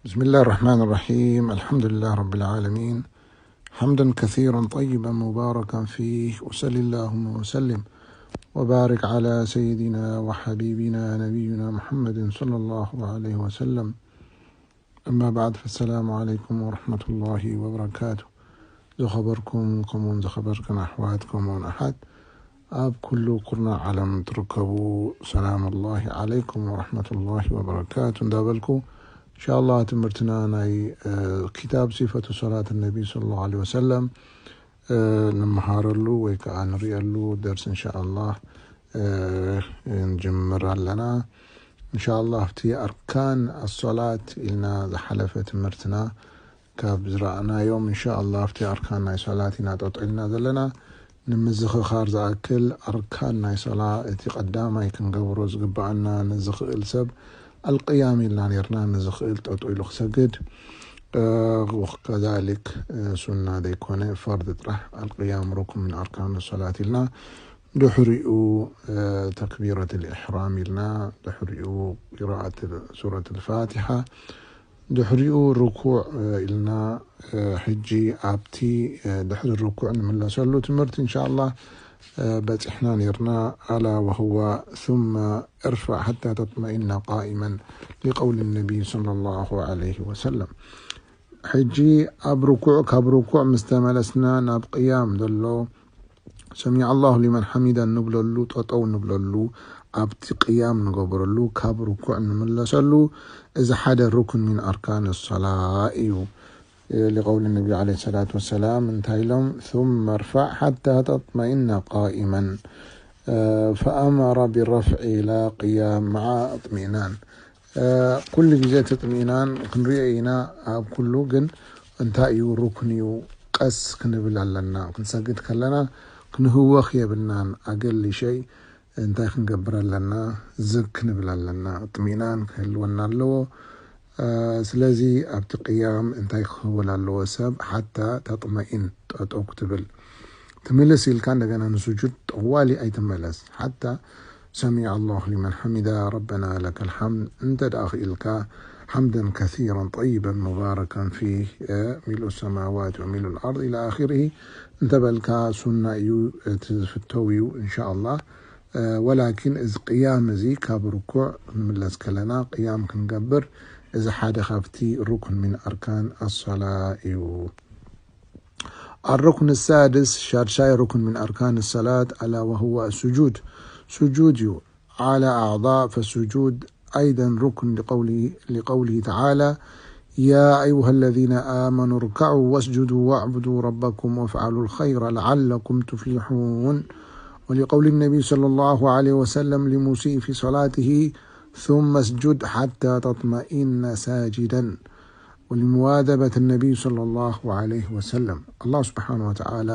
بسم الله الرحمن الرحيم. الحمد لله رب العالمين. حمدا كثيرا طيبا مباركا فيه. وصل اللهم وسلم وبارك على سيدنا وحبيبنا نبينا محمد صلى الله عليه وسلم. أما بعد، فالسلام عليكم ورحمة الله وبركاته. ዝኸበርኩም ከምኡውን ዝኸበርክን ኣሕዋት ከምኡውን ኣሓት ኣብ ኩሉ ኩርና ዓለም ትርከቡ፣ ሰላም ላሂ ዓለይኩም ወረሕመቱላሂ ወበረካቱ እንዳበልኩ፣ እንሻኣላህ ትምህርትና ናይ፣ እ፣ ኪታብ ሲፈቱ ሶላት ነቢ ሰለላሁ ዐለይሂ ወሰለም፣ እ፣ ንመሃረሉ ወይ ከዓ ንሪአሉ ደርሲ እንሻኣላህ፣ እ፣ ንጅምር ኣለና። እንሻኣላህ ኣብቲ ኣርካን ኣሶላት ኢልና ዝሓለፈ ትምህርትና ካብ ዝረኣናዮም፣ እንሻኣላህ ኣብቲ ኣርካን ናይ ሶላት ኢና ጠጠው ኢልና ዘለና። ንምዝኽኻር ዝኣክል፣ ኣርካን ናይ ሶላ እቲ ቀዳማይ ክንገብሮ ዝግበኣና ንዝኽእል ሰብ ኣልቅያም ኢልና ነርና። ንዝኽእል ጠጠው ኢሉ ክሰግድ፣ እ፣ ወከዛሊክ፣ እ፣ ሱና ዘይኮነ ፈርድ ጥራሕ ኣልቅያም ሩክን ምን ኣርካን ሶላት ኢልና። ድሕሪኡ፣ እ፣ ተክቢረት ልኢሕራም ኢልና፣ ድሕሪኡ ቂራኣት ሱረት ልፋቲሓ፣ ድሕሪኡ ርኩዕ፣ እ፣ ኢልና። እ፣ ሕጂ ኣብቲ፣ እ፣ ድሕሪ ርኩዕ ንምለሰሉ ትምህርቲ እንሻኣላህ፣ እ፣ በፂሕና ነርና። ኣላ ወህዋ ثم ارفع حتى تطمئن قائما لقول النبي صلى الله عليه وسلم. ሕጂ ኣብ ርኩዕ፣ ካብ ርኩዕ ምስ ተመለስና ናብ ቅያም ዘሎ ሰሚዐ ኣላሁ ሊመን ሓሚዳ እንብለሉ፣ ጠጠው እንብለሉ፣ ኣብቲ ቅያም ንገብረሉ፣ ካብ ርኩዕ ንምለሰሉ፣ እዚ ሓደ ሩክን ሚን ኣርካን ሶላ እዩ። ሊቀውሊ ነቢ ዓለይሂ ሰላቱ ወሰላም እንታይ ኢሎም? ثم ارفع حتى تطمئن قائما، እ፣ ፈኣመረ ቢረፍዒ ኢላ ቅያም መዓ እጥሚእናን። እ፣ ኩሉ ግዜ ተጥሚእናን ክንሪኦ ኢና። ኣብ ኩሉ ግን እንታይ እዩ? ሩክን እዩ። ቀስ ክንብል ኣለና። ክንሰግድ ከለና ክንህወኽ የብልናን። ኣገሊ ሸይ እንታይ ክንገብር ኣለና? ዝግ ክንብል ኣለና። እጥሚእናን ክህልወና ኣለዎ። እ፣ ስለዚ ኣብቲ ቅያም እንታይ ክህወል ኣለዎ? ሰብ ሓታ ተጥመኢን፣ ጠጠው ክትብል። ትምልስ ኢልካ እንደገና ንስጁድ ጠዋሊ ኣይትመለስ። ሓታ ሰሚዐ ኣላሁ ሊመን ሓሚዳ፣ ረበና ለከል ሓምድ እንተ ደኣ ክኢልካ፣ ሓምደን ከሲረን ጠይበን ሙባረከን ፊህ፣ እ፣ ሚልኡ ሰማዋት ወሚልኡ ልኣርድ ኢላ ኣኺርሂ እንተ በልካ ሱና እዩ፣ እቲ ዝፍተው እዩ፣ እንሻ ኣላህ። እ፣ ወላኪን እዚ ቅያም እዚ ካብ ርኩዕ ክንምለስ ከለና ቅያም ክንገብር፣ እዚ ሓደ ካብቲ ሩክን ሚን ኣርካን ኣሰላ እዩ። الركن السادس، ሻድሻይ ሩክን ሚን ኣርካን ሰላት፣ ኣላ ወሁወ ሱጁድ፣ ሱጁድ እዩ። على أعضاء، فالسجود أيضا ركن لقوله، لقوله تعالى: يا أيها الذين آمنوا اركعوا واسجدوا واعبدوا ربكم وافعلوا الخير لعلكم تفلحون. ولقول النبي صلى الله عليه وسلم لمسيء في صلاته: ثم اسجد حتى تطمئن ساجدا. ولمواظبة النبي صلى الله عليه وسلم. ኣላህ ስብሓነ ወተዓላ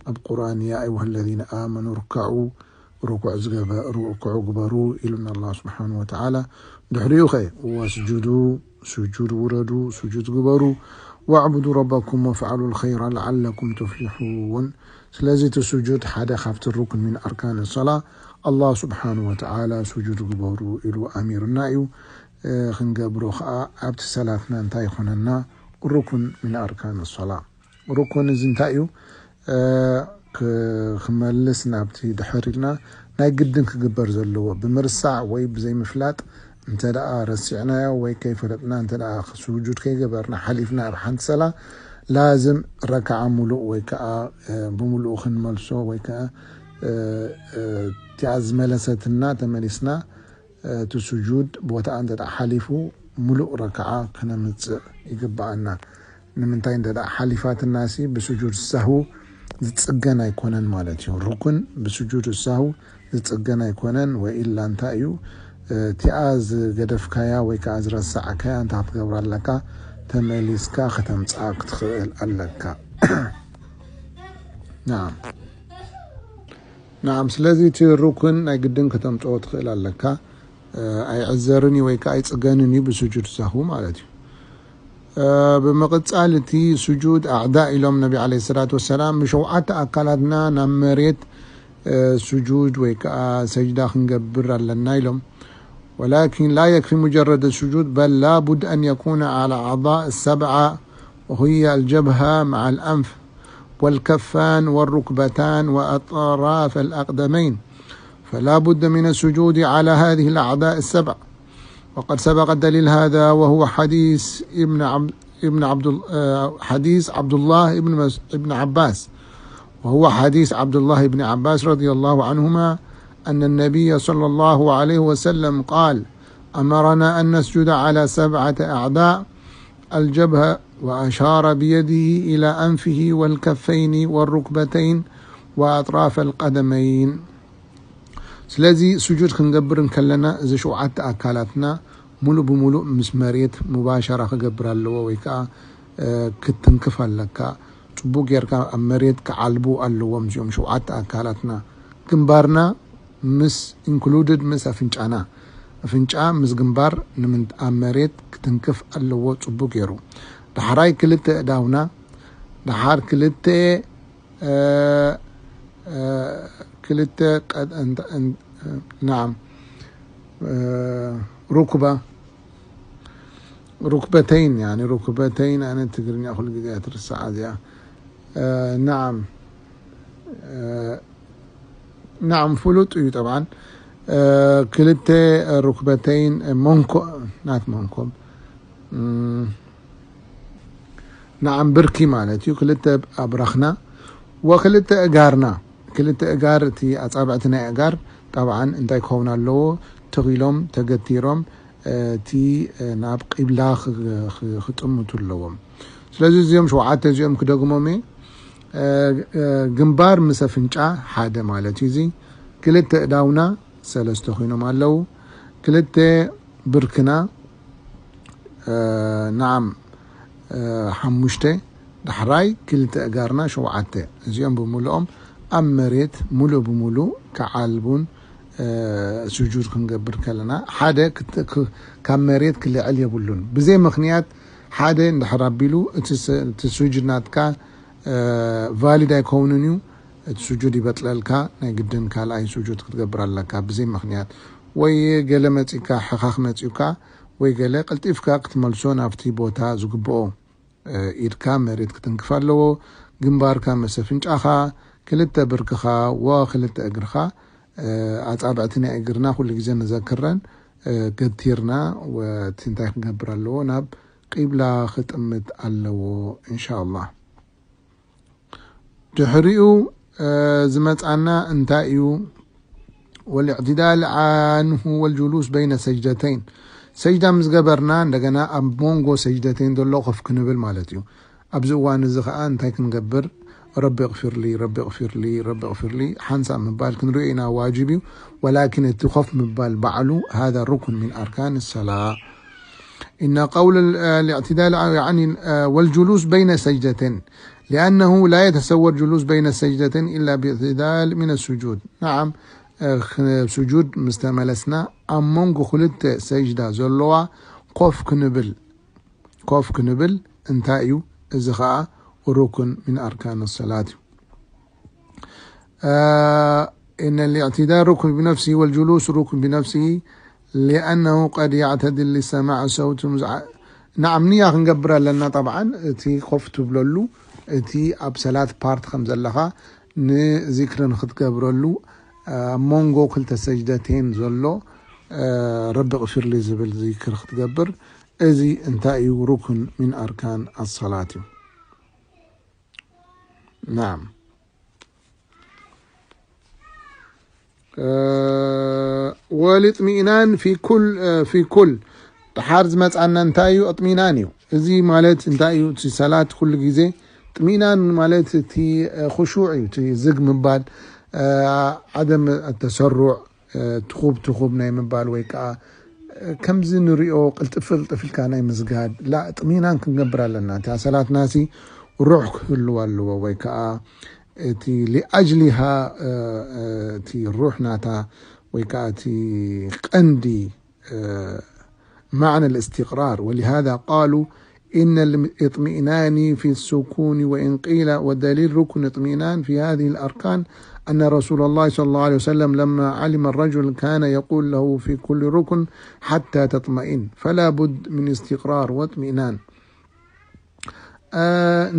ኣብ ቁርኣን፣ يا أيها الذين آمنوا اركعوا፣ ርኩዕ ዝገበ-፣ ርኩዕ ግበሩ ኢሉና ኣላህ ስብሓነ ወተዓላ። ድሕሪኡ ኸ፣ واسجدوا፣ ስጁድ ውረዱ፣ ስጁድ ግበሩ፣ واعبدوا ربكم وافعلوا الخير لعلكم تفلحون። ስለዚ እቲ ስጁድ ሓደ ካብቲ ሩክን ሚን ኣርካን ሰላ፣ ኣላህ ስብሓነ ወተዓላ ስጁድ ግበሩ ኢሉ ኣሚሩና እዩ። እ፣ ክንገብሮ ኸዓ ኣብቲ ሰላትና እንታይ ይኾነና? ሩኩን ሚን ኣርካን ሰላ። ሩኩን እዚ እንታይ እዩ? እ፣ ክ-፣ ክመልስ ናብቲ ድሕር ኢልና ናይ ግድን ክግበር ዘለዎ፣ ብምርሳዕ ወይ ብዘይምፍላጥ እንተ ደኣ ረሲዕናዮ ወይ ከይፈለጥና እንተ ደኣ ስጁድ ከይገበርና ሓሊፍና ኣብ ሓንቲ ሰላ፣ ላዝም ረክዓ ሙሉእ ወይ ከኣ፣ እ፣ ብምሉኡ ክንመልሶ ወይ ከኣ፣ እ፣ እ፣ እቲኣ ዝመለሰትና ተመሊስና፣ እ፣ እቲ ስጁድ ቦታኣ እንተ ደኣ ሓሊፉ፣ ሙሉእ ረክዓ ክነምጽእ ይግብኣና። ንምንታይ እንተ ደኣ ሓሊፋትናሲ ብስጁድ ሳሁ ዝጽገን ኣይኮነን ማለት እዩ። ሩኩን ብስጁድ ሳሁ ዝጽገን ኣይኮነን። ወኢላ እንታይ እዩ፣ እ፣ እቲኣ ዝገደፍካያ ወይ ከኣ ዝረሳዕካያ እንታይ ክትገብራ ኣለካ? ተመሊስካ ከተምጽኣ ክትኽእል ኣለካ። ናም። ናም፣ ስለዚ እቲ ሩኩን ናይ ግድን ከተምጽኦ ትኽእል ኣለካ። እ፣ ኣይዕዘርን እዩ ወይ ከኣ ኣይጽገንን እዩ ብስጁድ ሳሁ ማለት እዩ። እ፣ ብምቕጻል እቲ ስጁድ ኣዕዳ ኢሎም ነቢ ዓለይሂ ሰላቱ ወሰላም ብሸውዓተ ኣካላትና ናብ መሬት፣ እ፣ ስጁድ ወይ ከኣ ሰጅዳ ክንገብር ኣለና ኢሎም። ولكن لا يكفي مجرد السجود، بل لا بد أن يكون على أعضاء السبعة، وهي الجبهة مع الأنف والكفان والركبتان وأطراف الأقدمين، فلا بد من السجود على هذه الأعضاء السبع. وقد سبق الدليل هذا، وهو حديث ابن عبد ابن عبد ال- آه، حديث عبد الله ابن مس- ابن عباس، وهو حديث عبد الله بن عباس رضي الله عنهما أن النبي صلى الله عليه وسلم قال: أمرنا أن نسجد على سبعة أعضاء: الجبهة، وأشار بيده إلى أنفه والكفين والركبتين وأطراف القدمين. ስለዚ ስጁድ ክንገብር እንከለና እዚ ሸውዓተ ኣካላትና ሙሉእ ብሙሉእ ምስ መሬት ሙባሸራ ክገብር ኣለዎ፣ ወይ ከዓ እ፣ ክትትንክፍ ኣለካ። ጽቡቅ ጌርካ ኣብ መሬት ክዓልቡ ኣለዎም እዚኦም ሸውዓተ ኣካላትና። ግንባርና ምስ ኢንክሉድድ ምስ ኣፍንጫና፣ ኣፍንጫ ምስ ግንባር ንምንት ኣብ መሬት ክትንክፍ ኣለዎ ጽቡቅ ጌሩ። ዳሕራይ ክልተ እዳውና፣ ዳሓር ክልተ እ፣ እ፣ ክልተ ቀድ- እንተ- እን- ናዓም እ፣ ሩክባ ሩክበተይን ያኒ ሩክበተይን ኣነ ትግርኛ ኩሉ ግዜ ትርሳዓ እዚኣ። እ፣ ናዓም እ፣ ናዓም ፍሉጥ እዩ ጠብዓን። እ፣ ክልተ ሩክበተይን እ፣ መንኮ ናት መንኮብ እም፣ ናዓም ብርኪ ማለት እዩ። ክልተ ኣብራኽና ወክልተ እጋርና፣ ክልተ እጋር እቲ ኣጻብዕቲ ናይ እጋር ጠብዓን እንታይ ክኸውን ኣለዎ? ተኺሎም ተገቲሮም እቲ ናብ ቂብላ ክጥምቱ ኣለዎም። ስለዚ እዚኦም ሸውዓተ እዚኦም ክደግሞም እየ። ግንባር ምስ ኣፍንጫ ሓደ ማለት እዩ። እዚ ክልተ እዳውና ሰለስተ ኮይኖም ኣለዉ። ክልተ ብርክና ናዓም ሓሙሽተ፣ ዳሕራይ ክልተ እጋርና ሸውዓተ። እዚኦም ብምልኦም ኣብ መሬት ሙሉእ ብሙሉእ ክዓልቡን ስጁድ ክንገብር ከለና ሓደ ካብ መሬት ክልዕል የብሉን። ብዘይ ምኽንያት ሓደ እንድሕር ኣቢሉ እቲ ስጁድ ናትካ ቫሊድ ኣይከውንን እዩ። እቲ ስጁድ ይበጥለልካ። ናይ ግድን ካልኣይ ስጁድ ክትገብር ኣለካ ብዘይ ምኽንያት። ወይ ገለ መጺካ ሕኻኽ መጺኡካ ወይ ገለ ቀልጢፍካ ክትመልሶ ናብቲ ቦታ ዝግብኦ። ኢድካ መሬት ክትንክፍ ኣለዎ። ግንባርካ ምስ ኣፍንጫኻ፣ ክልተ ብርክኻ ወክልተ እግርኻ፣ ኣጻብዕቲ ናይ እግርና ኩሉ ግዜ ንዘክረን፣ ገቲርና ወቲ እንታይ ክገብር ኣለዎ? ናብ ቂብላ ክጥምት ኣለዎ። ኢንሻኣላህ። ድሕሪኡ ዝመጻና እንታይ እዩ? والاعتدال عنه والجلوس بين سجدتين። ሰጅዳ ምስ ገበርና እንደገና ኣብ መንጎ ሰጅደተይን ዘሎ ኮፍ ክንብል ማለት እዩ። ኣብዚ እዋን እዚ ኸዓ እንታይ ክንገብር? ረቢ እቕፊርሊ፣ ረቢ እቕፊርሊ፣ ረቢ እቕፊርሊ ሓንሳብ ምባል ክንሪኦ ኢና፣ ዋጅብ እዩ። ወላኪን እቲ ኮፍ ምባል ባዕሉ هذا ركن من أركان الصلاة. إن قول الاعتدال يعني والجلوس بين سجدتين، لأنه لا يتصور جلوس بين سجدتين إلا باعتدال من السجود. نعم، ስጁድ ምስ ተመለስና ኣብ መንጎ ክልተ ሰጅዳ ዘለዋ ኮፍ ክንብል፣ ኮፍ ክንብል እንታይ እዩ? እዚ ኸዓ ركن من أركان الصلاة እዩ። إن الاعتدال ركن بنفسه والجلوس ركن بنفسه لأنه قد يعتدل لسماع صوت المزع-، نعم، ንያ ክንገብር ኣለና። ጠብዓን እቲ ኮፍ ትብለሉ፣ እቲ ኣብ ሰላት ፓርት ከም ዘለኻ ንዚክሪ ንክትገብረሉ ኣብ መንጎ ክልተ ሰጅደቴን ዘሎ ረቢ እቕፊርሊ ዝብል ዚክሪ ክትገብር፣ እዚ እንታይ እዩ? ركن من أركان الصلاة እዩ። نعم. والاطمئنان في كل في كل ድሓር ዝመጻና እንታይ እዩ? እጥሚናን እዩ። እዚ ማለት እንታይ እዩ? እቲ ሰላት ኩሉ ግዜ ጥሚናን ማለት እቲ ክሹዕ እዩ፣ እቲ ዝግ ምባል፣ ዓደም ተሰሩዕ፣ ትኹብ ትኹብ ናይ ምባል ወይ ከዓ ከምዚ ንሪኦ ቅልጥፍ ቅልጥፍ ኢልካ ናይ ምስጋድ ላ ጥሚናን ክንገብር ኣለና። እታ ሰላትናሲ ሩሕ ክህልዋ ኣለዎ ወይ ከዓ እቲ ሊኣጅሊሃ እቲ ሩሕ ናታ ወይ ከዓ እቲ ቀንዲ معنى الاستقرار ولهذا قالوا إن الاطمئنان في السكون وإن قيل، ودليل ركن اطمئنان في هذه الأركان أن رسول الله صلى الله عليه وسلم لما علم الرجل كان يقول له في كل ركن حتى تطمئن، فلا بد من استقرار واطمئنان.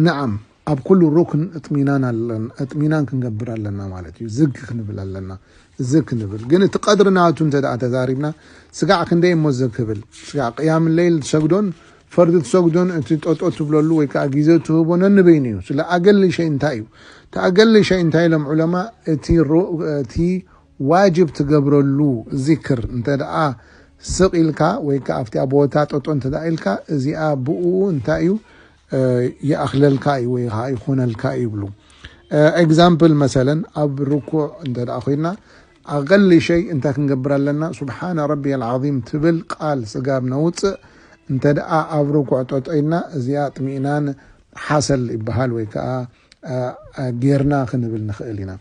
نعم، ኣብ ኩሉ ሩክን እጥሚናን ኣለና፣ እጥሚናን ክንገብር ኣለና ማለት እዩ። ዝግ ክንብል ኣለና፣ ዝግ ክንብል ግን እቲ ቀድሪ ናቱ እንተ ደኣ ተዛሪብና፣ ስጋዕ ክንደይ እሞ ዝግ ክብል፣ ስጋዕ ቅያም ለይል ትሰግዶን ፈርዲ ትሰግዶን እቲ ጠጦ ትብለሉ ወይ ከዓ ግዜ ትህቦ ነንበይኑ እዩ። ስለ ኣገሊ ሸይ እንታይ እዩ? እቲ ኣገሊ ሸይ እንታይ ኢሎም ዑለማ? እቲ ሩ-፣ እቲ ዋጅብ ትገብረሉ ዚክር እንተ ደኣ ስቕ ኢልካ ወይ ከዓ ኣብቲ ቦታ ጠጦ እንተ ደኣ ኢልካ፣ እዚኣ ብኡ እንታይ እዩ? እ፣ ይኣኽለልካ እዩ ወይ ከዓ ይኾነልካ እዩ ይብሉ። እ፣ ኤግዛምፕል መሰለን ኣብ ርኩዕ እንተ ደኣ ኮይና፣ ኣቐሊ ሸይ እንታይ ክንገብር ኣለና? ሱብሓነ ረቢየል ዓዚም ትብል ቃል ስጋብ ነውፅእ እንተ ደኣ ኣብ ርኩዕ ጠጦ ኢልና፣ እዚኣ ጥሚእናን ሓሰል ይበሃል ወይ ከዓ፣ እ፣ እ፣ ጌርና ክንብል ንኽእል ኢና።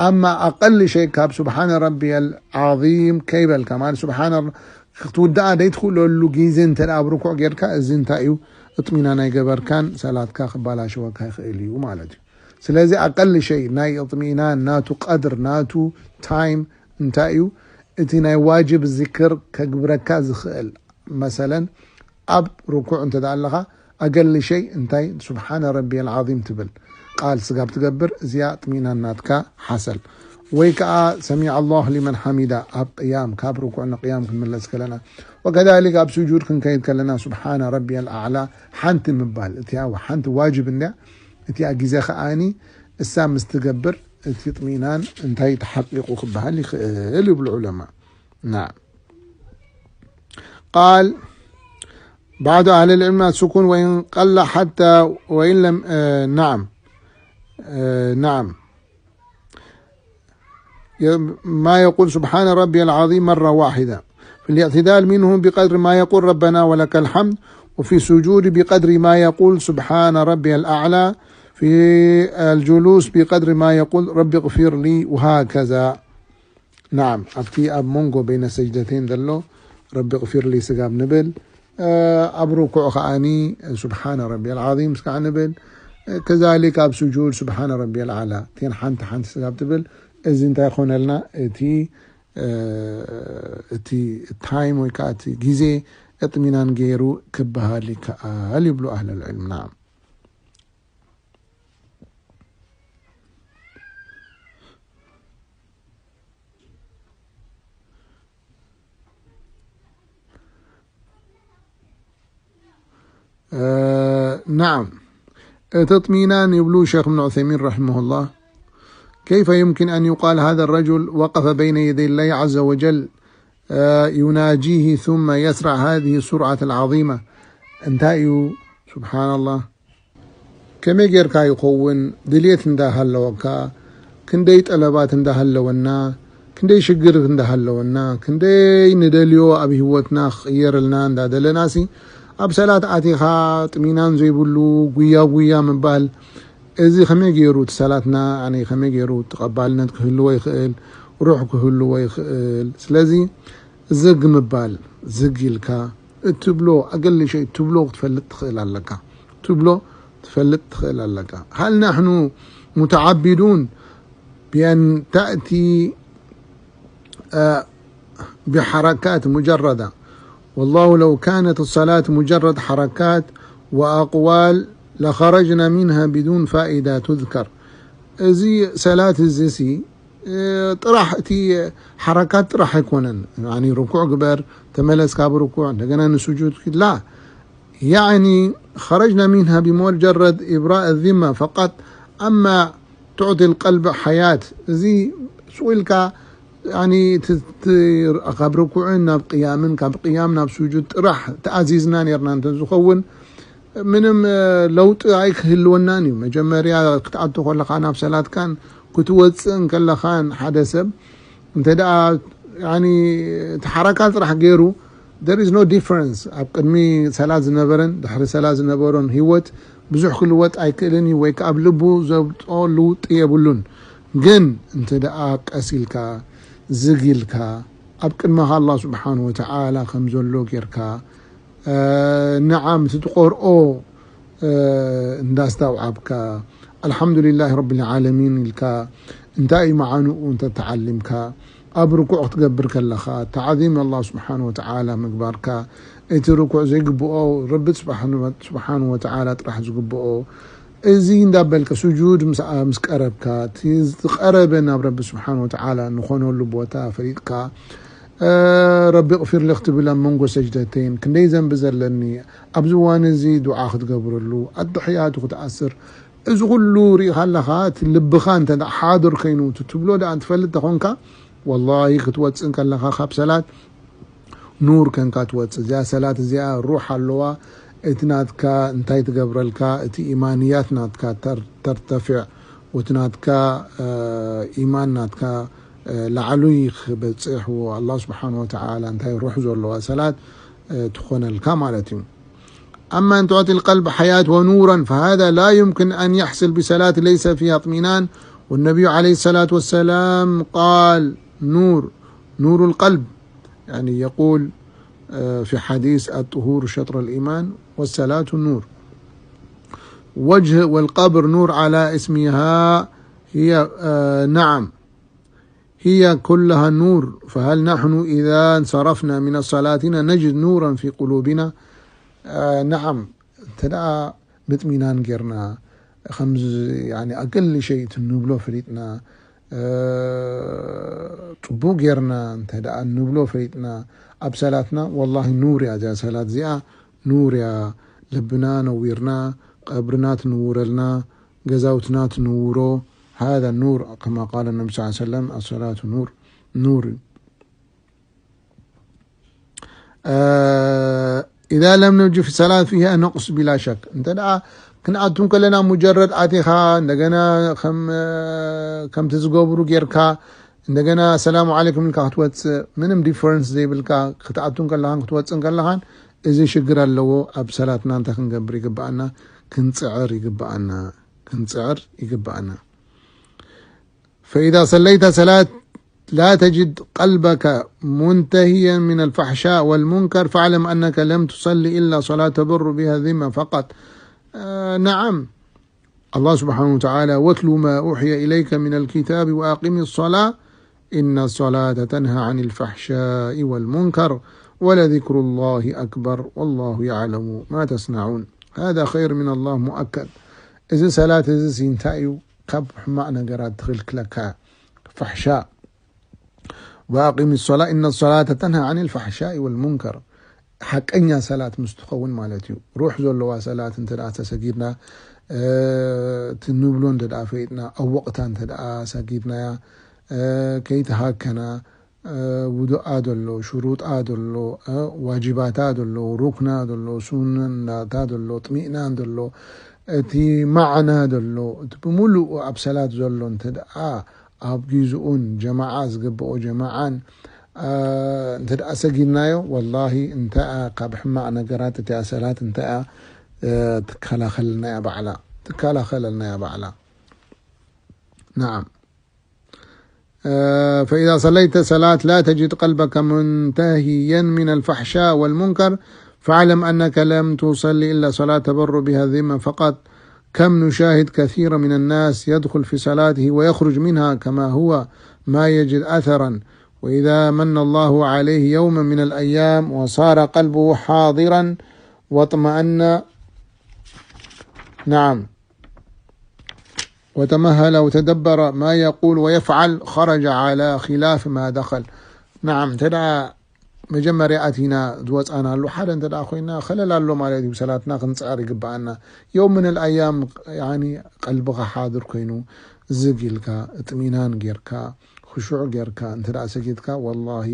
ኣማ ኣቐሊ ሸይ ካብ ሱብሓነ ረቢየል ዓዚም ከይበልካ፣ ማለት ሱብሓነ ረ-፣ ክትውድኣ ዘይትኽእለሉ ግዜ እንተ ደኣ ኣብ ርኩዕ ጌርካ፣ እዚ እንታይ እዩ? እጥሚናን ኣይገበርካን፣ ሰላትካ ክባላሸወካ ይኽእል እዩ ማለት እዩ። ስለዚ ኣቐሊ ሸይ ናይ እጥሚናን ናቱ ቀድር፣ ናቱ ታይም እንታይ እዩ? እቲ ናይ ዋጅብ ዚክር ከግብረካ ዝኽእል፣ መሰለን ኣብ ርኩዕ እንተ ደኣ ኣለኻ፣ ኣገሊ ሸይ እንታይ? ሱብሓነ ረቢየል ዓዚም ትብል ቃል ስጋብ ትገብር፣ እዚኣ ጥሚናን ናትካ ሓሰል። ወይ ከኣ ሰሚዐ ኣላሁ ሊመን ሓሚዳ ኣብ ቅያም፣ ካብ ርኩዕ ንቅያም ክንምለስ ከለና፣ ወከዛሊክ ኣብ ስጁድ ክንከይድ ከለና ሱብሓነ ረቢየል ኣዕላ ሓንቲ ምባል፣ እቲኣ ሓንቲ ዋጅብ እንድያ። እቲኣ ግዜ ከኣኒ እሳ ምስ ትገብር፣ እቲ ጥሚናን እንታይ ተሓቂቁ ክበሃል ይኽእል ይብሉ ዑለማ። ናም። ቃል بعض أهل العلم السكون وإن قل حتى وإن لم، آه، نعم. آه، نعم. ي-، ما يقول سبحان ربي العظيم مرة واحدة. في الاعتدال منه بقدر ما يقول ربنا ولك الحمد، وفي السجود بقدر ما يقول سبحان ربي الأعلى، في الجلوس بقدر ما يقول رب اغفر لي، وهكذا. نعم، ኣብቲ ኣብ መንጎ بين السجدتين ዘሎ رب اغفر لي ስጋብ ንብል፣ እ፣ ኣብ ርኩዕ ከኣኒ سبحان ربي العظيم ስጋዕ ንብል፣ እ፣ كذلك ኣብ ስጁድ سبحان ربي الأعلى፣ እተን ሓንቲ ሓንቲ ስጋብ ትብል፣ እዚ እንታይ ይኾነልና? እቲ፣ እ፣ እቲ ታይም ወይ ከዓ እቲ ግዜ እጥሚናን ገይሩ ክበሃል ይከኣል ይብሉ ኣህለል ዕልም። ናም። آه، نعم. تطمينان يبلو شيخ ابن عثيمين رحمه الله. كيف يمكن أن يقال هذا الرجل وقف بين يدي الله عز وجل، آه، يناجيه ثم يسرع هذه السرعة العظيمة؟ انتهى، سبحان الله. ከመይ ጌርካ ይኸውን? ድልየት እንዳሃለወካ፣ ክንደይ ጠለባት እንዳሃለወና፣ ክንደይ ሽግር እንዳሃለወና፣ ክንደይ ንደልዮ ኣብ ህይወትና ክቕየርልና እንዳደለናሲ፣ ኣብ ሰላት ኣቲኻ ጥሚናን ዘይብሉ ጉያ ጉያ ምባል፣ እዚ ከመይ ገይሩ እቲ ሰላትና፣ ያኒ ከመይ ገይሩ ተቐባልነት ክህልዎ ይኽእል? ሩሕ ክህልዎ ይኽእል? ስለዚ ዝግ ምባል፣ ዝግ ኢልካ እትብሎ፣ ኣገሊ ሸይ እትብሎ ክትፈልጥ ትኽእል ኣለካ። እትብሎ ትፈልጥ ትኽእል ኣለካ። هل نحن متعبدون بأن تأتي، آه، بحركات مجردة؟ والله لو كانت الصلاة مجرد حركات وأقوال لخرجنا منها بدون فائدة تذكر. እዚ ሰላት እዚ ሲ እ፣ ጥራሕ እቲ ሓረካት ጥራሕ ኣይኮነን። ያኒ ርኩዕ ግበር፣ ተመለስ ካብ ርኩዕ፣ እንደገና ንስጁድ ኪድ፣ ላ። ያኒ خرجنا منها بمجرد إبراء الذمة فقط. أما تعطي القلب حياة، እዚ ስቕ ኢልካ፣ ያኒ ት-፣ ት-፣ ካብ ርኩዕን ናብ ቅያምን፣ ካብ ቅያም ናብ ስጁድ ጥራሕ ተኣዚዝና ኔርና እንተ ዝኸውን፣ ምንም፣ እ፣ ለውጢ ኣይክህልወናን እዩ። መጀመርያ ክትኣቱ ከለኻ ናብ ሰላትካን ክትወፅእን ከለኻን ሓደ ሰብ እንተ ደኣ፣ ያኒ፣ እቲ ሓረካ ጥራሕ ገይሩ፣ there is no difference። ኣብ ቅድሚ ሰላት ዝነበረን ድሕሪ ሰላት ዝነበሮን ህይወት ብዙሕ ክልወጥ ኣይክእልን እዩ፣ ወይ ከዓ ኣብ ልቡ ዘብጦ ልውጢ የብሉን። ግን እንተ ደኣ ቀስ ኢልካ፣ ዝግ ኢልካ፣ ኣብ ቅድመኻ ኣላህ ስብሓንሁ ወተዓላ ከም ዘሎ ጌርካ፣ ነዓም፣ እቲ ትቆርኦ እንዳስታውዓብካ፣ ኣልሓምዱሊላህ ረቢል ዓለሚን ኢልካ፣ እንታይ እዩ መዓንኡ እንተተዓሊምካ፣ ኣብ ርኩዕ ክትገብር ከለኻ፣ ተዓዚም ኣላህ ስብሓን ወተዓላ ምግባርካ፣ እቲ ርኩዕ ዘይግብኦ፣ ረቢ ስብሓን ወተዓላ ጥራሕ ዝግብኦ፣ እዚ እንዳበልካ፣ ስጁድ ምስ ቀረብካ፣ እቲ ዝቀረበ ናብ ረቢ ስብሓን ወተዓላ ንኾነሉ ቦታ ፈሊጥካ፣ ረቢ እቕፊር ሊ ክትብል ኣብ መንጎ ሰጅደተይን ክንደይ ዘንቢ ዘለኒ፣ ኣብዚ እዋን እዚ ዱዓ ክትገብረሉ፣ ኣተሕያቱ ክትኣስር፣ እዚ ኩሉ ርኢኻ ኣለኻ። እቲ ልብኻ እንተ ሓድር ከይኑ፣ እቲ ትብሎ ደኣ እንትፈልጥ ተኾንካ፣ ወላሂ ክትወፅእ ከለኻ ካብ ሰላት ኑር ከንካ ትወፅእ። እዚኣ ሰላት እዚኣ ሩሕ ኣለዋ። እቲ ናትካ እንታይ ትገብረልካ፣ እቲ ኢማንያት ናትካ ተር-፣ ተርተፊዕ፣ ወቲ ናትካ ኢማን ናትካ ላዕሉይ ክበጽሕ፣ ኣላህ ስብሓን ወተዓላ እንታይ ሩሕ ዘለዋ ሰላት ትኾነልካ ማለት እዩ። أما أن تعطي القلب حياة ونورا فهذا لا يمكن أن يحصل بصلاة ليس فيها اطمئنان. والنبي عليه الصلاة والسلام قال: نور، نور القلب، يعني يقول في حديث: الطهور شطر الإيمان والصلاة نور. وجه والقبر نور على اسمها، هي نعم، هي كلها نور. فهل نحن إذا انصرفنا من صلاتنا نجد نورا في قلوبنا؟ نعم، እንተ ደኣ ምጥሚናን ጌርና፣ ከምዚ ኣቅሊ ሸይ እቲ ንብሎ ፈሊጥና፣ ፅቡቅ ጌርና እንተ ደኣ ንብሎ ፈሊጥና ኣብ ሰላትና፣ ወላሂ ኑር እያ እዚኣ ሰላት እዚኣ፣ ኑር እያ። ልብና ነዊርና፣ ቀብርና ትንውረልና፣ ገዛውትና ትንውሮ። هذا النور كما قال النبي صلى الله عليه وسلم: الصلاة نور، ኑር እዩ። إذا لم نجد في الصلاة فيها نقص بلا شك. እንተ ደኣ ክንኣቱ ከለና ሙጀረድ ኣቲኻ እንደገና ከም ከምቲ ዝገብሩ ጌርካ እንደገና ሰላሙ ዓለይኩም ኢልካ ክትወፅእ፣ ምንም ዲፈረንስ ዘይብልካ ክትኣቱ ከለኻን ክትወፅእ ከለኻን፣ እዚ ሽግር ኣለዎ። ኣብ ሰላትና እንታይ ክንገብር ይግብኣና? ክንፅዕር ይግብኣና። ክንፅዕር ይግብኣና። فإذا صليت صلاة لا تجد قلبك منتهيا من الفحشاء والمنكر فاعلم أنك لم تصل إلا صلاة تبر بها الذمة فقط. نعم، الله سبحانه وتعالى: واتل ما أوحي إليك من الكتاب وأقم الصلاة إن الصلاة تنهى عن الفحشاء والمنكر ولذكر الله أكبر والله يعلم ما تصنعون. هذا خير من الله مؤكد. እዚ ሰላት እዚ እንታይ እዩ? ካብ ሕማቕ ነገራት ትኽልክለካ፣ ፋሕሻ። وأقم الصلاة إن الصلاة تنهى عن الفحشاء والمنكر። ሓቀኛ ሰላት ምስ ትኸውን ማለት እዩ። ሩሕ ዘለዋ ሰላት እንተ ደኣ ተሰጊድና፣ እቲ ንብሎ እንተ ደኣ ፈይጥና፣ ኣብ ወቕታ እንተ ደኣ ሰጊድናያ፣ ከይተሃከና፣ ውዱኣ ዘሎ፣ ሽሩጣ ዘሎ፣ ዋጅባታ ዘሎ፣ ሩክና ዘሎ፣ ሱነናታ ዘሎ፣ ጥሚእናን ዘሎ፣ እቲ ማዕና ዘሎ፣ እቲ ብምሉኡ ኣብ ሰላት ዘሎ እንተ ደኣ ኣብ ጊዝኡን ጀማዓ ዝግብኦ ጀማዓን እንተ ደኣ ሰጊድናዮ፣ ወላሂ እንተ ካብ ሕማቕ ነገራት እቲኣ ሰላት እንተ ትከላኸልና እያ ባዕላ፣ ትከላኸለልና እያ ባዕላ። نعم. فإذا صليت صلاة لا تجد قلبك منتهيا من الفحشاء والمنكر فاعلم أنك لم تصل إلا صلاة تبر بها الذمة فقط. كم نشاهد كثيرا من الناس يدخل في صلاته ويخرج منها كما هو ما يجد أثرا، وإذا من الله عليه يوما من الأيام وصار قلبه حاضرا واطمأن، نعم، وتمهل وتدبر ما يقول ويفعل خرج على خلاف ما دخل. نعم، እንተ ደኣ መጀመርያ ኣቲና ዝወፃናሉ ሓደ እንተ ደኣ ኮይና፣ ኸለል ኣሎ ማለት እዩ። ሰላትና ክንፅዕር ይግብኣና። የውም ምን ኣልኣያም፣ ያኒ፣ ቀልብኻ ሓድር ኮይኑ፣ ዝግ ኢልካ፣ እጥሚናን ጌርካ፣ ክሹዕ ጌርካ እንተ ደኣ ሰጊድካ፣ ወላሂ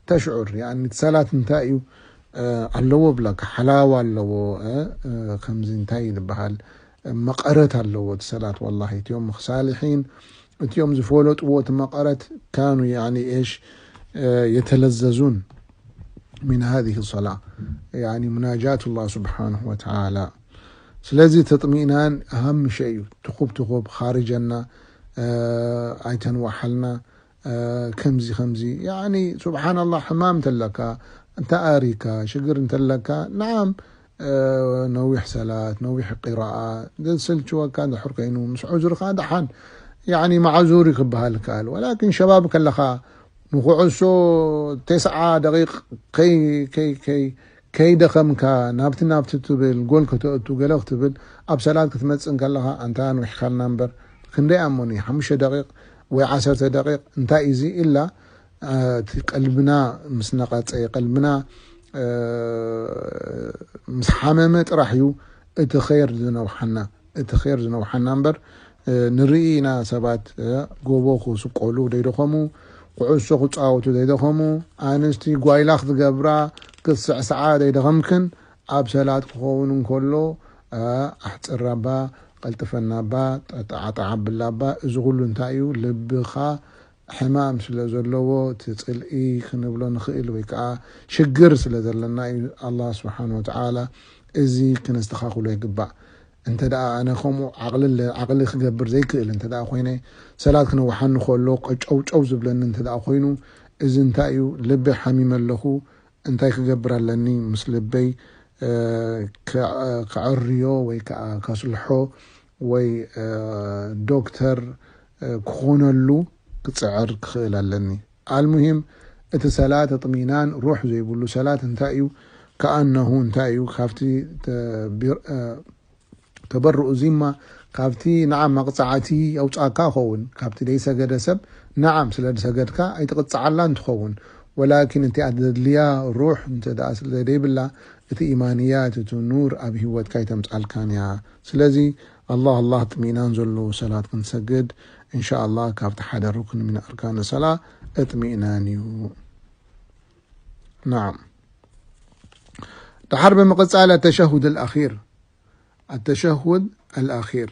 ተሽዑር፣ ያኒ፣ እቲ ሰላት እንታይ እዩ ኣለዎ ብለካ፣ ሓላዋ ኣለዎ፣ ከምዚ እንታይ እዩ ዝበሃል፣ መቐረት ኣለዎ እቲ ሰላት። ወላሂ እቲኦም ሳሊሒን እቲኦም ዝፈለጥዎ እቲ መቐረት ካኑ፣ ያኒ፣ ኤሽ፣ የተለዘዙን ሚን ሃዚህ ሰላ፣ ያኒ፣ ሙናጃት ላህ ስብሓንሁ ወተዓላ። ስለዚ ተጥሚእናን ኣሃም ሸይ እዩ። ትኹብ ትኹብ፣ ኻርጀና፣ ኣይተንዋሓልና፣ ከምዚ ከምዚ፣ ያኒ፣ ሱብሓነላህ፣ ሕማም ተለካ፣ እንተ ኣሪካ ሽግር እንተለካ፣ ንዓም ነዊሕ ሰላት፣ ነዊሕ ቂራኣ ዘስልችወካ እንድሕር ኮይኑ፣ ምስ ዑዝርኻ ደሓን፣ ያኒ መዓዙሪ ክበሃል ይከኣል። ወላኪን ሸባብ ከለኻ ንኩዕሶ ተስዓ ደቂቕ ከይ-፣ ከይ-፣ ከይ-፣ ከይደኸምካ ናብቲ ናብቲ ትብል፣ ጎል ከተእቱ ገለ ክትብል፣ ኣብ ሰላት ክትመጽእ እንከለኻ፣ ኣንታ ኣንዊሕካልና እምበር፣ ክንደይ ኣሞኒ፣ ሓሙሽተ ደቂቕ ወይ ዓሰርተ ደቂቕ፣ እንታይ እዩ እዚ ኢላ፣ እቲ ቀልብና ምስ ነቐጸ፣ ቀልብና፣ እ፣ ምስ ሓመመ ጥራሕ እዩ እቲ ኸይር ዝነውሓና፣ እቲ ኸይር ዝነውሓና እምበር፣ እ፣ ንርኢ ኢና ሰባት፣ እ፣ ጎቦ ክስቆሉ ዘይደኸሙ፣ ኩዕሶ ክጻወቱ ዘይደኸሙ፣ ኣንስቲ ጓይላ ክትገብራ ክትስዕስዓ ዘይደኸምክን፣ ኣብ ሰላት ክኸውን እንከሎ፣ እ፣ ኣሕጽራባ፣ ቀልጥፈናባ፣ ጠዓጠዓ ኣብላባ፣ እዚ ኩሉ እንታይ እዩ? ልብኻ ሕማም ስለ ዘለዎ፣ እቲ ጽልኢ ክንብሎ ንኽእል ወይ ከኣ ሽግር ስለ ዘለና እዩ። ኣላህ ስብሓን ወተዓላ እዚ ክነስተኻኽሎ ይግባእ። እንተ ደኣ ኣነ ከምኡ ዓቕሊ ኣለ-፣ ዓቕሊ ክገብር ዘይክእል እንተ ደኣ ኮይነ፣ ሰላት ክነውሓኒ ከሎ ቀጨውጨው ዝብለኒ እንተ ደኣ ኮይኑ፣ እዚ እንታይ እዩ? ልበይ ሓሚመ ኣለኹ፣ እንታይ ክገብር ኣለኒ? ምስ ልበይ፣ እ፣ ከ-፣ ከዐርዮ ወይ ከኣ ከስልሖ ወይ፣ እ፣ ዶክተር፣ እ፣ ክኾነሉ ክጽዕር ክኽእል ኣለኒ። ኣልሙሂም፣ እቲ ሰላት እጥሚናን ሩሕ ዘይብሉ ሰላት እንታይ እዩ? ከኣነሁ እንታይ እዩ? ካብቲ ተ-፣ ቢር-፣ እ፣ ተበርኡ ዚማ ካብቲ ንዓም መቕጻዕቲ የውጻእካ ኸውን። ካብቲ ደይሰገደ ሰብ ንዓም ስለ ዝሰገድካ ኣይትቕጽዓላን ትኸውን። ወላኪን እቲኣ ዘድልያ ሩሕ እንተ ደኣ ስለ ዘይብላ፣ እቲ ኢማንያት፣ እቲ ኑር ኣብ ህይወትካ ኣይተምጻልካን እያ። ስለዚ ኣላህ፣ ኣላህ ጥሚእናን ዘሎ ሰላት ክንሰግድ፣ እንሻ ኣላህ ካብቲ ሓደ ሩክን ምን ኣርካን ሰላ እጥሚእናን እዩ። ናዓም። ድሓር ብምቕጻል التشهد الأخير. التشهد الأخير.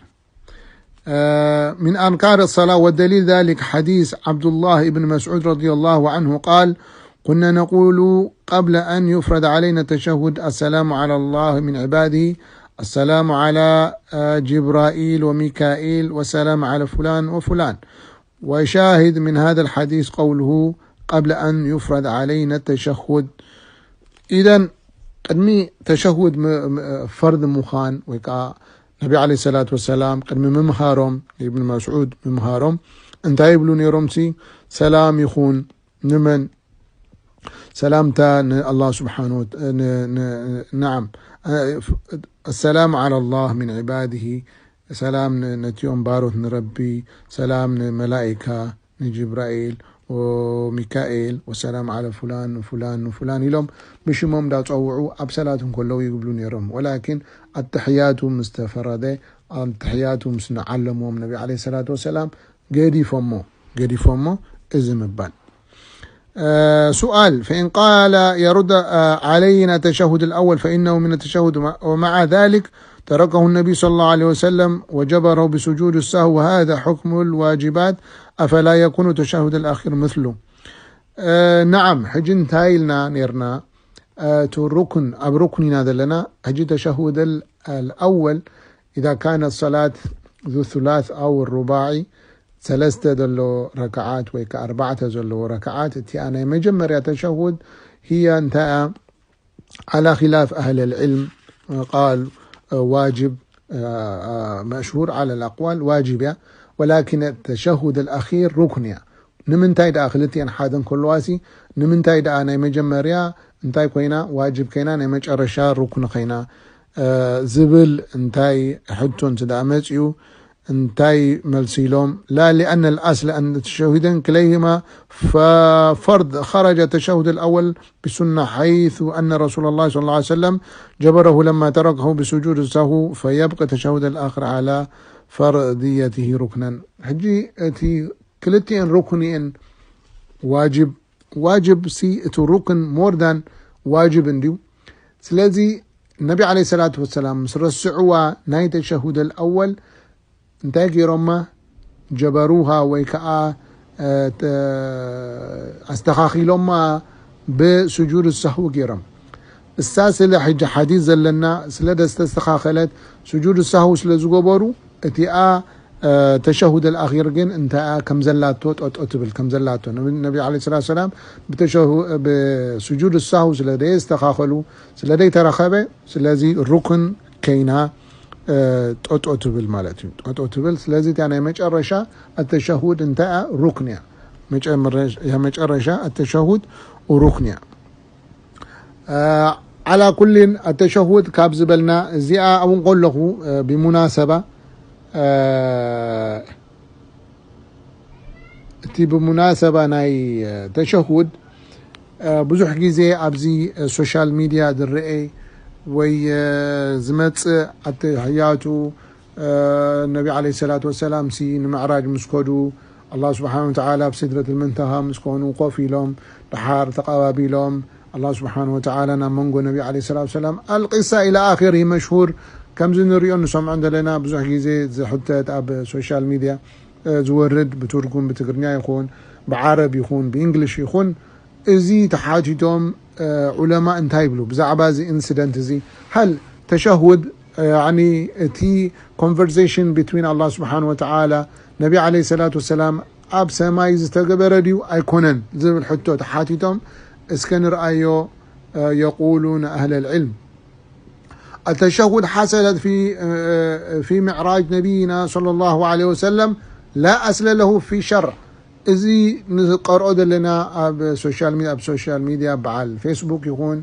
آه، من أنكار الصلاة، والدليل ذلك حديث عبد الله بن مسعود رضي الله عنه قال: "كنا نقول قبل أن يفرض علينا التشهد: السلام على الله من عباده، السلام على، آه، جبرائيل وميكائيل، والسلام على فلان وفلان." وشاهد من هذا الحديث قوله: "قبل أن يفرض علينا التشهد." إذن ቅድሚ ተሸሁድ ም-፣ ም-፣ ፈርድ ምዃን ወይ ከዓ ነቢ ዓለይሂ ሰላቱ ወሰላም ቅድሚ ምምሃሮም፣ ንኢብኑ መስዑድ ምምሃሮም፣ እንታይ ይብሉ ነይሮም ሲ? ሰላም ይኹን ንመን? ሰላምታ ንኣላህ ስብሓን ወተ-፣ ን-፣ ን-፣ ነዓም። السلام على الله من عباده፣ ሰላም ን-፣ ነቲኦም ባሮት ንረቢ፣ ሰላም ንመላኢካ፣ ንጅብራኤል ወሚካኤል፣ ወሰላም ዓለ ፉላን ንፉላን ንፉላን ኢሎም ብሽሞም እንዳጸውዑ ኣብ ሰላት እንከለዉ ይብሉ ነይሮም። ወላኪን ኣተሕያቱ ምስ ተፈረደ፣ ኣተሕያቱ ምስ ንዓለምዎም ነቢ ዓለይሂ ሰላቱ ወሰላም ገዲፎሞ፣ ገዲፎሞ እዚ ምባል። آه، سؤال: فإن قال يرد، آه، علينا التشهد الأول فإنه من التشهد، ومع ذلك تركه النبي صلى الله عليه وسلم وجبره بسجود السهو، وهذا حكم الواجبات، أفلا يكون التشهد الأخير مثله؟ آه، نعم، ሕጂ እንታይ ኢልና ነርና؟ آه، እቲ ሩክን፣ ኣብ ሩክን ኢና ዘለና። ሕጂ ተሸሁድ ال-، الأول إذا كانت صلاة ذو ثلاث أو الرباعي، ሰለስተ ዘለዎ ረክዓት ወይ ከኣ ኣርባዕተ ዘለዎ ረክዓት፣ እቲኣ ናይ መጀመርያ ተሸሁድ ህያ እንታይ እያ? على خلاف أهل العلم قال واجب، مشهور على الأقوال واجب እያ، ولكن التشهد الأخير ركن እያ። ንምንታይ ደኣ ክልቲኤን ሓደ እንከለዋሲ፣ ንምንታይ ደኣ ናይ መጀመርያ እንታይ ኮይና ዋጅብ ከይና፣ ናይ መጨረሻ ሩክን ከይና፣ እ፣ ዝብል እንታይ ሕቶ እንተ ደኣ መጺኡ፣ እንታይ መልሲ ኢሎም? لا، لأن الأصل أن التشهدين كليهما ف-، فرض، خرج التشهد الأول بسنة، حيث أن رسول الله صلى الله عليه وسلم جبره لما تركه بسجود السهو، فيبقى التشهد الآخر على فرضيته ركنا. ሕጂ እቲ ክልቲኤን ሩክን እየን ዋጅብ። ዋጅብ ሲ እቲ ሩክን more than ዋጅብ እንድዩ። ስለዚ ነቢ ዓለይሂ ሰላቱ ወሰላም ምስ ረስዕዋ ናይ ተሸሁድ ኣልኣወል እንታይ ገይሮማ? ጀበሩሃ ወይ ከዓ፣ እ፣ ተ-፣ ኣስተኻኺሎማ ብስጁድ ሳህዊ ገይሮም። እሳ ስለ ሕጂ ሓዲስ ዘለና ስለ ደስተስተኻኸለት ስጁድ ሳህዊ ስለ ዝገበሩ እቲኣ፣ ተሸሁድ ኣልኣኺር ግን እንታይ ከም ዘላቶ ጠጦ ትብል ከም ዘላቶ ነቢ ዓለ ሰላት ሰላም ብስጁድ ሳሁ ስለ ደየስተኻኸሉ ስለ ደይተረኸበ ስለዚ ሩክን ከይና ጠጦ ትብል ማለት እዩ። ጠጦ ትብል ስለዚ እታ ናይ መጨረሻ ኣተሸሁድ እንታይ ሩክን እያ። መጨረሻ ኣተሸሁድ ሩክን እያ። ዓላ ኩሊን ኣተሸሁድ ካብ ዝበልና እዚኣ ኣብኡ ከለኹ ብሙናሰባ እቲ ብሙናሰባ ናይ ተሸሁድ ብዙሕ ግዜ ኣብዚ ሶሻል ሚድያ ዝረአ ወይ ዝመፅእ ኣተሕያቱ ነቢ ዓለ ሰላት ወሰላም ሲ ንምዕራጅ ምስ ከዱ ኣላህ ስብሓን ወተዓላ ኣብ ሲድረት ልምንተሃ ምስ ኮኑ ኮፍ ኢሎም ድሓር ተቐባቢሎም ኣላህ ስብሓን ወተዓላ ናብ መንጎ ነቢ ዓለ ሰላት ወሰላም ኣልቂሳ ኢላ ኣኺር መሽሁር ከምዚ ንሪኦ ንሰምዖ ዘለና ብዙሕ ግዜ ዝሕተት ኣብ ሶሻል ሚድያ ዝወርድ ብትርጉም ብትግርኛ ይኹን ብዓረብ ይኹን ብእንግሊሽ ይኹን እዚ ተሓቲቶም ዑለማ እንታይ ይብሉ ብዛዕባ እዚ ኢንሲደንት እዚ? ሃል ተሸሁድ እቲ ኮንቨርሴሽን ቢትዊን ኣላህ ስብሓን ወተዓላ ነቢ ዓለ ሰላት ወሰላም ኣብ ሰማይ ዝተገበረ ድዩ ኣይኮነን ዝብል ሕቶ ተሓቲቶም እስከ ንርኣዮ። የቁሉነ ኣህለ ልዕልም التشهد حصلت في في معراج نبينا صلى الله عليه وسلم لا أصل له في الشرع. እዚ ንቀርኦ ዘለና ኣብ ሶሻል ሚድያ ኣብ ሶሻል ሚድያ በዓል ፌስቡክ ይኹን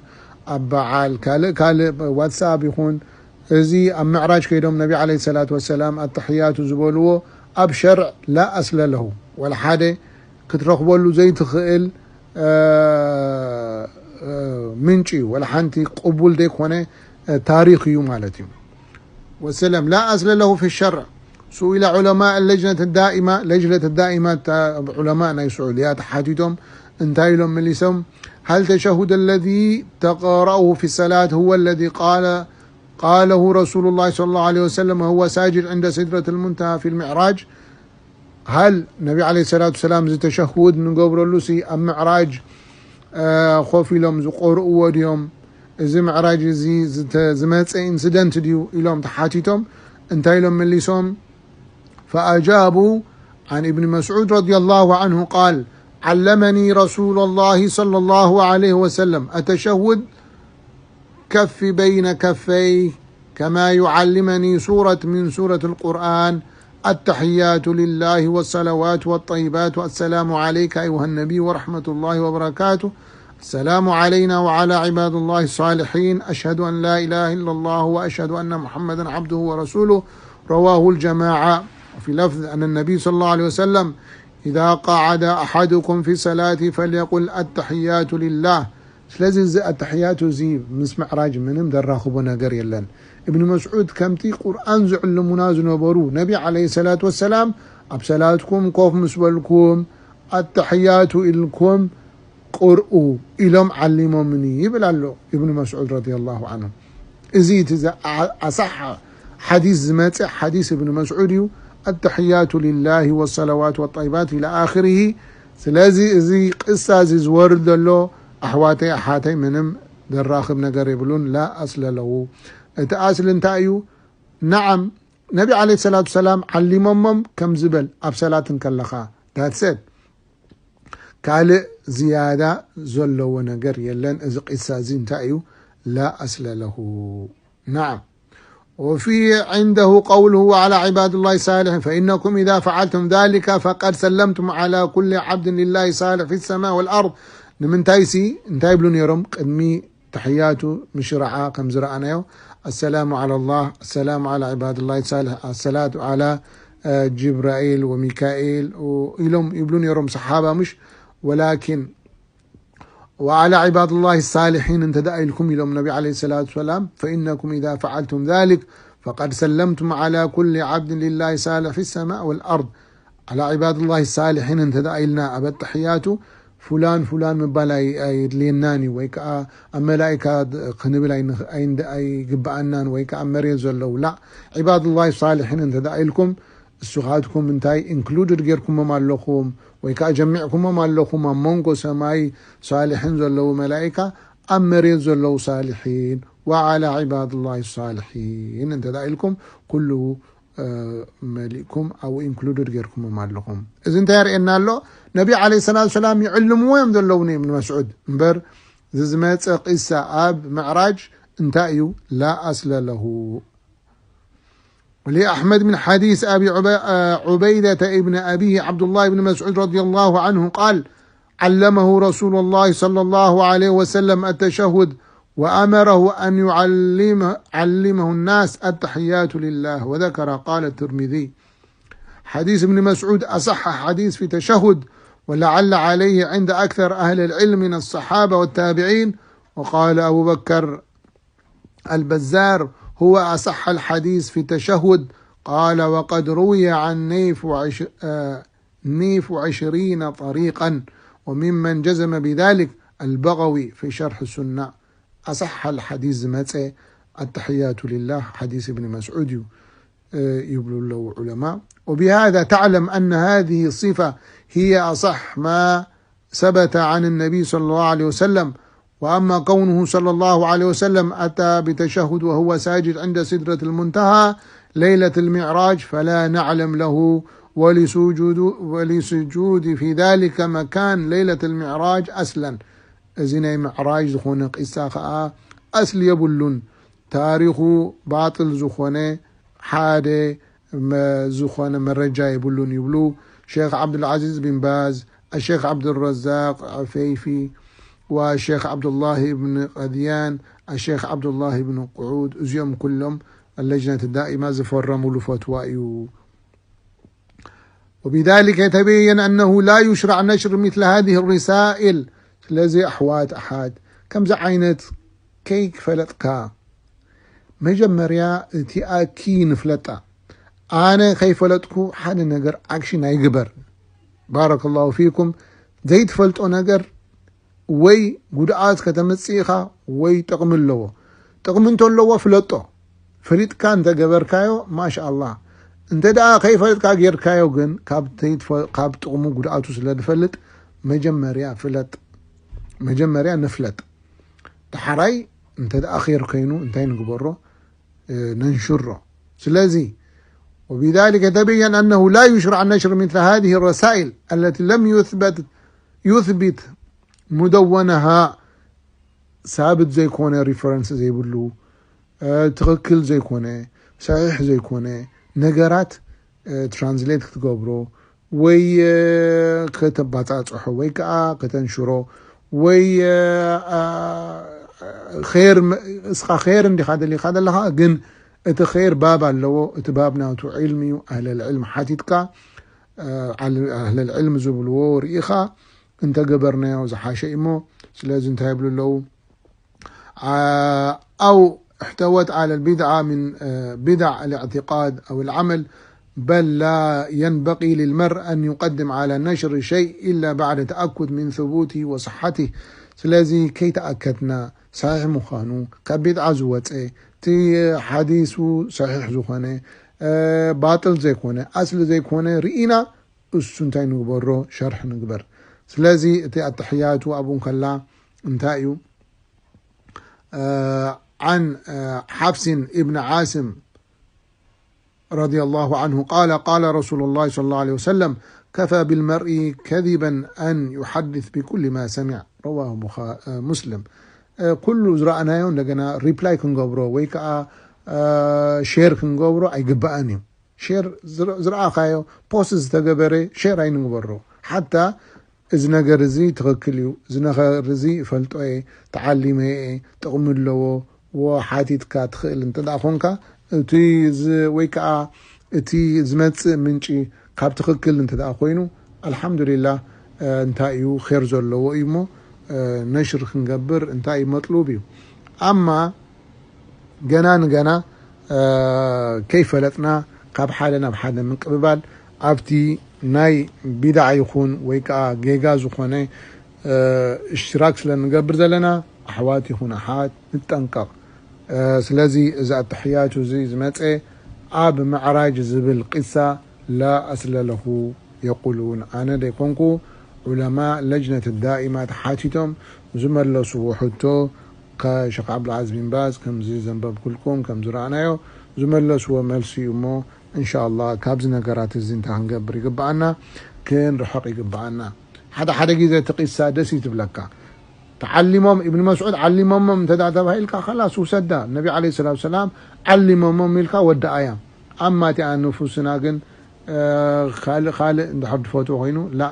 ኣብ በዓል ካልእ ካልእ ዋትሳፕ ይኹን እዚ ኣብ ምዕራጅ ከይዶም ነቢ ዓለ ሰላት ወሰላም ኣተሕያቱ ዝበልዎ ኣብ ሸርዕ ላ ኣስለ ለሁ ወላ ሓደ ክትረኽበሉ ዘይትኽእል ምንጪ እዩ ወላ ሓንቲ ቅቡል ዘይኮነ ታሪኽ እዩ ማለት እዩ። ወሰለም ላ ኣስለ ለሁ ፊ ሸርዕ سئل علماء اللجنة الدائمة لجنة الدائمة ዑለማء ናይ ስዑድያ ተሓቲቶም እንታይ ኢሎም መሊሶም هل تشهد الذي تقرأه في الصلاة هو الذي قال قاله رسول الله صلى الله عليه وسلم وهو ساجد عند سدرة المنتهى في المعراج هل ነቢ عليه الصلاة والسلام እዚ ተሸሁድ ንገብረሉ ሲ ኣብ ምዕራጅ ኮፍ ኢሎም ዝቆርእዎ ድዮም እዚ ምዕራጅ እዚ ዝመፀ ኢንሲደንት ድዩ ኢሎም ተሓቲቶም እንታይ ኢሎም መሊሶም فأجابوا عن ابن مسعود رضي الله عنه قال علمني رسول الله صلى الله عليه وسلم التشهد كف بين كفيه كما يعلمني سورة من سورة القرآن التحيات لله والصلوات والطيبات السلام عليك أيها النبي ورحمة الله وبركاته السلام علينا وعلى عباد الله الصالحين أشهد أن لا إله إلا الله وأشهد أن محمدا عبده ورسوله رواه الجماعة. وفي لفظ أن النبي صلى الله عليه وسلم إذا قعد أحدكم في الصلاة فليقل التحيات لله ስለዚ እዚ ኣተሕያቱ እዚ ምስ ምዕራጅ ምንም ደራኽቦ ነገር የለን። እብኒ መስዑድ ከምቲ ቁርኣን ዝዕልሙና ዝነበሩ ነቢ ዓለይሂ ሰላቱ ወሰላም ኣብ ሰላትኩም ኮፍ ምስ በልኩም ኣተሕያቱ ኢልኩም ቅርኡ ኢሎም ዓሊሞምኒ ይብል ኣሎ እብኒ መስዑድ ረዲየላሁ ዓንሁ። እዚ እቲ ኣሳሕ ሓዲስ ዝመፀ ሓዲስ እብኒ መስዑድ እዩ። ኣተሕያቱ ሊላሂ ወሰለዋት ወጠይባት ኢላ ኣኽሪሂ። ስለዚ እዚ ቅሳ እዚ ዝወርድ ዘሎ ኣሕዋተይ ኣሓተይ ምንም ዘራኽብ ነገር የብሉን። ላ ኣስለ ለሁ። እቲ ኣስሊ እንታይ እዩ? ነዓም ነቢ ዓለይሂ ሰላቱ ሰላም ዓሊሞሞም ከም ዝበል ኣብ ሰላት እንከለኻ that's it። ካልእ ዝያዳ ዘለዎ ነገር የለን። እዚ ቂሳ እዚ እንታይ እዩ? ላ ኣስለ ለሁ። ናዓም። وفي عنده قوله وعلى عباد الله الصالحين فإنكم إذا فعلتم ذلك فقد سلمتم على كل عبد لله صالح في السماء والأرض ንምንታይ ሲ እንታይ ይብሉ ነይሮም ቅድሚ ተሕያቱ ምሽራዓ ከም ዝረኣናዮ السلام على الله السلام على عباد الله الصالح الصلاة على جبرائيل وميكائيل ኢሎም ይብሉ ነይሮም ሰሓባ ምሽ ولكن وعلى عباد الله الصالحين እንተ ደኣ ኢልኩም ኢሎም ነቢ عليه الصلاة والسلام فإنكم إذا فعلتم ذلك فقد سلمتم على كل عبد لله صالح في السماء والأرض على عباد الله الصالحين እንተ ደኣ ኢልና ኣብ ኣተሕያቱ ፉላን ፉላን ምባል ኣየድልየናን እዩ ወይ ከዓ ኣብ መላእካ ክንብል ኣይግብኣናን ወይ ከዓ ኣብ መሬት ዘለዉ ላ عباد الله الصالحين እንተ ደኣ ኢልኩም እስኻትኩም እንታይ ኢንክሉድድ ጌርኩሞም ኣለኹም ወይ ከዓ ጀሚዕኩሞም ኣለኹም ኣብ መንጎ ሰማይ ሳልሒን ዘለዉ መላኢካ ኣብ መሬት ዘለዉ ሳልሒን وعلى عباد الله الصالحين እንተ ኢልኩም ኩሉ መሊእኩም ኣብኡ ኢንክሉድድ ጌርኩሞም ኣለኹም። እዚ እንታይ የርእየና ኣሎ? ነቢ ዓለይሂ ሰላቱ ሰላም ይዕልምዎ እዮም ዘለዉ ንእብን መስዑድ እምበር፣ እዚ ዝመፀ ቂሳ ኣብ ምዕራጅ እንታይ እዩ? ላ ኣስለ ለሁ። ولأحمد من حديث أبي عبيدة ابن أبيه عبد الله بن مسعود رضي الله عنه قال: علمه رسول الله صلى الله عليه وسلم التشهد وأمره أن يعلمه الناس التحيات لله، وذكر قال الترمذي. حديث ابن مسعود أصح حديث في التشهد، ولعل عليه عند أكثر أهل العلم من الصحابة والتابعين. وقال أبو بكر البزار: هو أصح الحديث في التشهد. قال: وقد روي عن نيف وعش... آه، نيف وعشرين طريقا، وممن جزم بذلك البغوي في شرح السنة. أصح الحديث ዝመፀ التحيات لله حديث ابن مسعود እዩ ይብሉ ኣለዉ علماء. وبهذا تعلم أن هذه الصفة هي أصح ما ثبت عن النبي صلى الله عليه وسلم. وأما كونه صلى الله عليه وسلم أتى بتشهد وهو ساجد عند سدرة المنتهى ليلة المعراج فلا نعلم له ولسجود، ولسجود في ذلك مكان ليلة المعراج أصلا. እዚ ናይ ምዕራጅ ዝኾነ ቂሳ ኸዓ ኣስሊ የብሉን። ታሪኹ ባጥል ዝኾነ ሓደ ዝኾነ መረጃ የብሉን ይብሉ ሸክ ዓብዱልዓዚዝ ቢን ባዝ፣ ኣሸክ ዓብዱረዛቅ ዑፈይፊ፣ ወሸክ ዓብዱላህ ብን ቀድያን፣ ኣሸክ ዓብዱላህ ብን ቁዑድ። እዚኦም ኩሎም ለጅነት ዳኢማ ዝፈረሙሉ ፈትዋ እዩ። وبذلك يتبين أنه لا يشرع نشر مثل هذه الرسائل. ስለዚ ኣሕዋት ኣሓት ከምዚ ዓይነት ከይፈለጥካ መጀመርያ እቲ ኣኪ ንፍለጣ። ኣነ ከይፈለጥኩ ሓደ ነገር ኣክሽን ኣይግበር። ባረከላሁ ፊኩም። ዘይትፈልጦ ነገር ወይ ጉድኣት ከተምጽእ ኢኻ ወይ ጥቕሚ ኣለዎ። ጥቕሚ እንተለዎ ፍለጦ። ፈሊጥካ እንተገበርካዮ ማሻኣላህ። እንተ ደኣ ከይፈለጥካ ጌርካዮ ግን ካብ ተይትፈ-፣ ካብ ጥቕሙ ጉድኣቱ ስለ ዝፈልጥ መጀመርያ ፍለጥ። መጀመርያ ንፍለጥ። ደሓራይ እንተ ደኣ ኸይር ኮይኑ እንታይ ንግበሮ? ነንሽሮ። ስለዚ وبذلك يتبين أنه لا يشرع نشر مثل هذه الرسائل التي لم يثبت يثبت مدونها ሳብት ዘይኮነ ሪፈረንስ ዘይብሉ ትኽክል ዘይኮነ ሰሒሕ ዘይኮነ ነገራት ትራንስሌት ክትገብሮ ወይ ከተባጻጽሖ ወይ ከዓ ከተንሽሮ ወይ ር እስኻ ር እንዲኻ ደሊኻ ዘለኻ ግን እቲ ር ባብ ኣለዎ። እቲ ባብ ናቱ ዕልሚ እዩ። ኣህለል ዕልም ሓቲትካ ኣህለል ዕልም ዝብልዎ ርኢኻ እንተገበርናዮ ዝሓሸ እሞ። ስለዚ እንታይ ይብሉ ኣለዉ? أو احتوت على البدعة من بدع الاعتقاد أو العمل، بل لا ينبغي للمرء أن يقدم على نشر شيء إلا بعد تأكد من ثبوته وصحته. ስለዚ ከይተኣከድና ሰሒሕ ምዃኑ ካብ ቢድዓ ዝወፀ እቲ ሓዲሱ ሰሒሕ ዝኾነ ባጥል ዘይኮነ ኣስሊ ዘይኮነ ርኢና እሱ እንታይ ንግበሮ ሸርሒ ንግበር። ስለዚ እቲ ኣተሕያቱ ኣብኡ እንከላ እንታይ እዩ? عن حفص بن عاصم رضي الله عنه قال قال رسول الله صلى الله عليه وسلم كفى بالمرء كذبا أن يحدث بكل ما سمع رواه مسلم. ኩሉ ዝረኣናዮ እንደገና ሪፕላይ ክንገብሮ ወይ ከዓ ሼር ክንገብሮ ኣይግባእን እዩ። ሼር ዝረኣኻዮ ፖስት ዝተገበረ ሼር ኣይንግበሮ። ሓታ እዚ ነገር እዚ ትኽክል እዩ፣ እዚ ነገር እዚ እፈልጦ እየ፣ ተዓሊመ እየ፣ ጥቕሚ ኣለዎ፣ ወ ሓቲትካ ትኽእል እንተ ደኣ ኾንካ እቲ ወይ ከዓ እቲ ዝመፅእ ምንጪ ካብ ትኽክል እንተ ደኣ ኮይኑ ኣልሓምዱሊላህ። እንታይ እዩ ር ዘለዎ እዩ እሞ ነሽር ክንገብር እንታይ እዩ መጥሉብ እዩ። ኣማ ገና ንገና ከይፈለጥና ካብ ሓደ ናብ ሓደ ምቅብባል ኣብቲ ናይ ቢድዓ ይኹን ወይ ከዓ ጌጋ ዝኾነ እሽትራክ ስለ ንገብር ዘለና ኣሕዋት ይኹን ኣሓት ንጠንቀቕ። ስለዚ እዚ ኣተሕያቱ እዚ ዝመፀ ኣብ ምዕራጅ ዝብል ቂሳ ላ ኣስለ ለሁ የቁሉን ኣነ ደይኮንኩ ዑለማ ለጅነት ዳኢማ ተሓቲቶም ዝመለስዎ ሕቶ ከሸኽ ዓብዱልዓዝ ቢን ባዝ ከምዚ ዘንበብኩልኩም ከም ዝረኣናዮ ዝመለስዎ መልሲ እዩ እሞ እንሻላ ካብዚ ነገራት እዚ እንታይ ክንገብር ይግብኣና? ክንርሕቕ ይግብኣና። ሓደ ሓደ ግዜ እቲ ቂሳ ደስ ይትብለካ። ተዓሊሞም፣ እብን መስዑድ ዓሊሞሞም እንተ ደኣ ተባሂልካ፣ ከላስ ውሰዳ። ነቢ ዓለይሂ ሰላቱ ሰላም ዓሊሞሞም ኢልካ ወድኣያ። ኣማ እቲኣ ንፉስና ግን፣ እ፣ ካልእ ካልእ እንድሕር ድፈትዎ ኮይኑ፣ ላ፣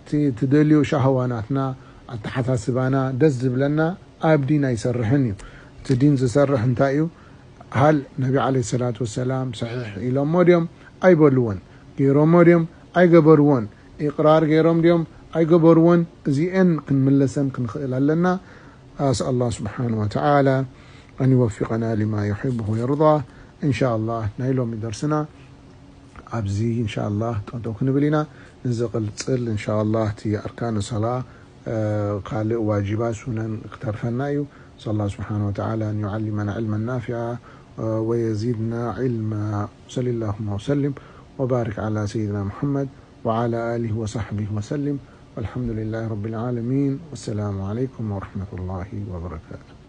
እቲ ትደልዮ ሻህዋ ናትና፣ ኣተሓሳስባና ደስ ዝብለና ኣብ ዲን ኣይሰርሕን እዩ። እቲ ዲን ዝሰርሕ እንታይ እዩ? ሃል ነቢ ዓለይሂ ሰላቱ ወሰላም ሰሒሕ ኢሎሞ ድዮም ኣይበልዎን? ገይሮሞ ድዮም ኣይገበርዎን? ኢቕራር ገይሮም ድዮም ኣይገበርዎን? እዚኤን ክንምለሰን ክንኽእል ኣለና። ኣስኣል ኣላህ ስብሓነ ወተዓላ ኣን ይወፊቀና ሊማ ዩሕቡ ወየርዳ። እንሻ ኣላህ ናይ ሎሚ ደርስና ኣብዚ እንሻ ኣላህ ጠጠው ክንብል ኢና። ንዝቕጽል እንሻ ኣላህ እቲ ኣርካን ሰላ፣ እ፣ ካልእ ዋጅባት ሱነን ክተርፈና እዩ። ኣስኣል ኣላህ ስብሓነ ወተዓላ ኣን ዩዓሊመና ዕልመን ናፊዓ፣ እ፣ ወየዚድና ዕልማ። ወሰሊ ላሁመ ወሰሊም ወባሪክ ዓላ ሰይድና ሙሐመድ ወዓላ ኣሊሂ ወሰሕቢሂ ወሰሊም። ወልሐምዱሊላሂ ረቢል ዓለሚን። ወሰላሙ ዓለይኩም ወረሕመቱላሂ ወበረካቱ።